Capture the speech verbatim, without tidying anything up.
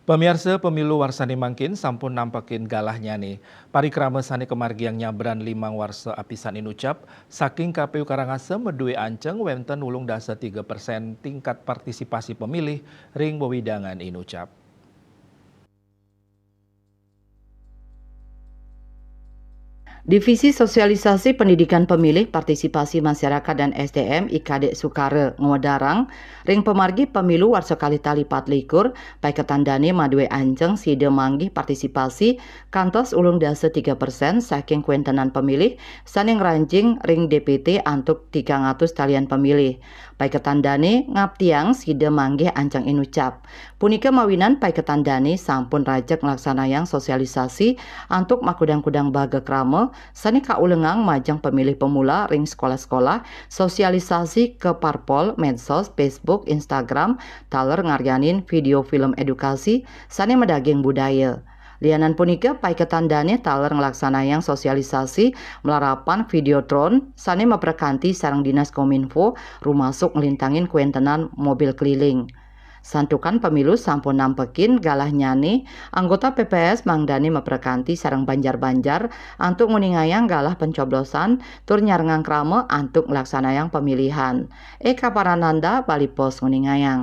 Pamiarsa, pemilu warsane mangkin sampun nampekin galahnyane. Parikrama sane kamargiang nyabran limang warsa apisan inucap, saking K P U Karangasem madue anceng wenten ulung dasa tiga persen tingkat partisipasi pemilih ring wewidangan inucap. Divisi Sosialisasi Pendidikan Pemilih, Partisipasi Masyarakat dan S D M I Kadek Sukara ngwedarang, ring pamargi pemilu warsa kalih tali patlikur, paiketan dane madue anceng sida manggih partisipasi kantos ulung dasa tiga persen saking kuentenan pemilih sane ngranjing ring D P T antuk tigang atus talian pemilih. Paiketan dane ngaptiang sida manggih anceng inucap. Punika mawinan paiketan dane sampun rajeg nglaksanayang sosialisasi antuk makudang-kudang baga krama sane kaulengang majeng pemilih pemula ring sekolah-sekolah, sosialisasi ka parpol, medsos, Facebook, Instagram, taler ngaryanin video film edukasi sane madaging budaya. Lianan punika, paiketan dane taler nglaksanayang sosialisasi malarapan Videotron sane maprekanti sareng Dinas Kominfo, rumasuk nglintangin kuentenan mobil keliling. Santukan pemilu sampun nampekin galahnyane, anggota P P S mangdane maprekanti sareng banjar-banjar antuk nguningayang galah pencoblosan tur nyarengang krama antuk nglaksanayang pemilihan. Eka Parananda, Bali Post, nguningayang.